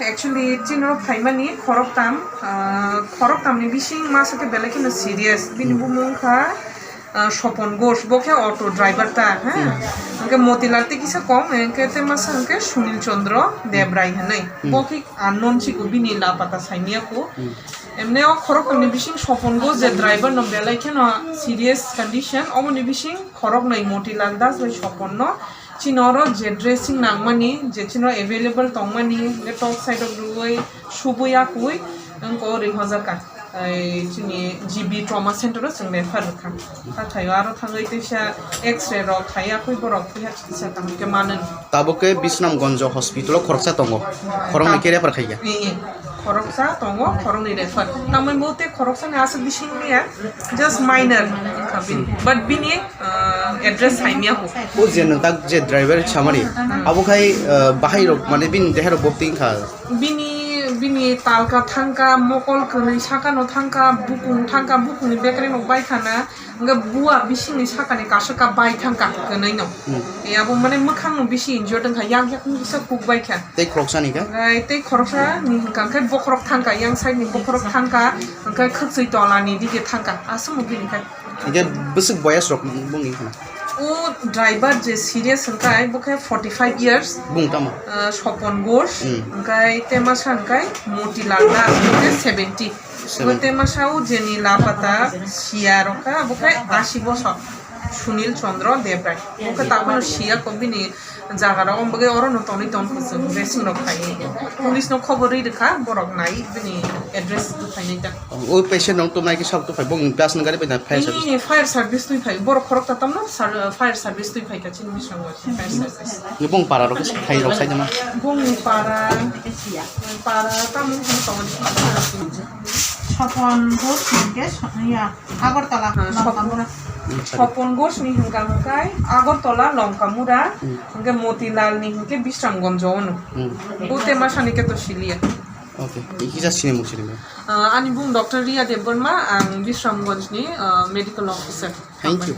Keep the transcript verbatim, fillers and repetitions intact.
Actually, chini oro phaimani khoroktam, ah, khoroktamni bising masa khe belai kheno serious. Bini bumung wngkha, ah, Sopon Ghosh, bo khe auto driver ta, ha? Hwnkhe Motilal tei kisa kom, hwnkhe tei masa hwnkhe Sunil Chandra Debrai hinwi. Bo khe unknown siko, bini lapata saimaya kho. Emne o khoroktamni bising Sopon Ghosh je driver no belai kheno serious condition, omoni bising khoroknwi Motilal Das bai Sopon no chini oro je dressing nangmani, je chini oro available tongmani, hwnkhe top side o rwui, subui yakui, wngkha o rihojak kha. Ai, chini G B trauma center o chwng refer rwkha. Khathaio aro thangwi teisa X-ray rok khaiya khui borok phiya chikitsa tamo khe manani. Tabuk khe Bisramganj hospital o khoroksa tongo. Khoroknwi khe refer khaikha. Ee, ee. Khoroksa tongo, khoroknwi refer. Tamoni bo tei khoroksani aswk bising liya, just minor wngkha bini. But bini, ah, address saimya kho. O je nwng tak je driver samani, abo khai, ah, bahai rok mane bini deha rok bokti wngkha. Bini, bini talka thangka, mokol kwnwi sakano thangka, bukung thangka, bukungni bekre no bai khana. Hwnkhe bua bisingni sakani kasu ka bai thangka kwnwi no. Hmm. E abo mane mwkhang no bisi injured wngkha, yang yak ni kisa kuk bai kha. Tei khoroksa ni kha? Hwnkhe tei khoroksa ni hwnkha khe bokhorok thangka, yang side ni bokhorok thangka, hwnkhe khwksui tola ni dige thangka. Aswk mo bini kha. Hwnkhe bwswk boyas rok bung ni khana? O driver je serious hwnkha, bo khe forty five years. Bung tamo? Ah, Sopon Ghosh, hmm, hwnkhe temasa hwnkhe Motilal Das, hwnkhe seventy. Seven. Bo temasa o jeni lapata siya rokha, bo khe asi bosor. Sunil Chandra Debrai. Bo khe takhano siya ko bini jaga rok, omo bagwi oro no tonwi ton kuchuk dressing rok khai. Police no khobor rwi rwkha, borok nai bini address tuphainai ta. O patient rok tubunai khe sok tuphai, bo gas no gari bai na fire service. Ini fire service twi phai, borok khorok ta tamno sar-, fire service twi phai ka chini bisong fire service. Ni bung para rok khai rok sai ma. Bung para, para tamung hwn tongo. Sopon Ghosh ni hwnkhe so-, ya, Agartala, ah, Sopon, Longkamura. Hmm, sorry. Sopon Ghosh ni hwnkha hwnkhe Agartala, Longkamura, hmm, hwnkhe Motilal ni hwnkhe Bisramganj o no. Hmm. Bo te masani khe to siliya. Okay. Iki ja sini mung sini. Ah, ani bung Doctor Riya Debbarma, ang Bisramganj ni, ah, medical officer. Thank you.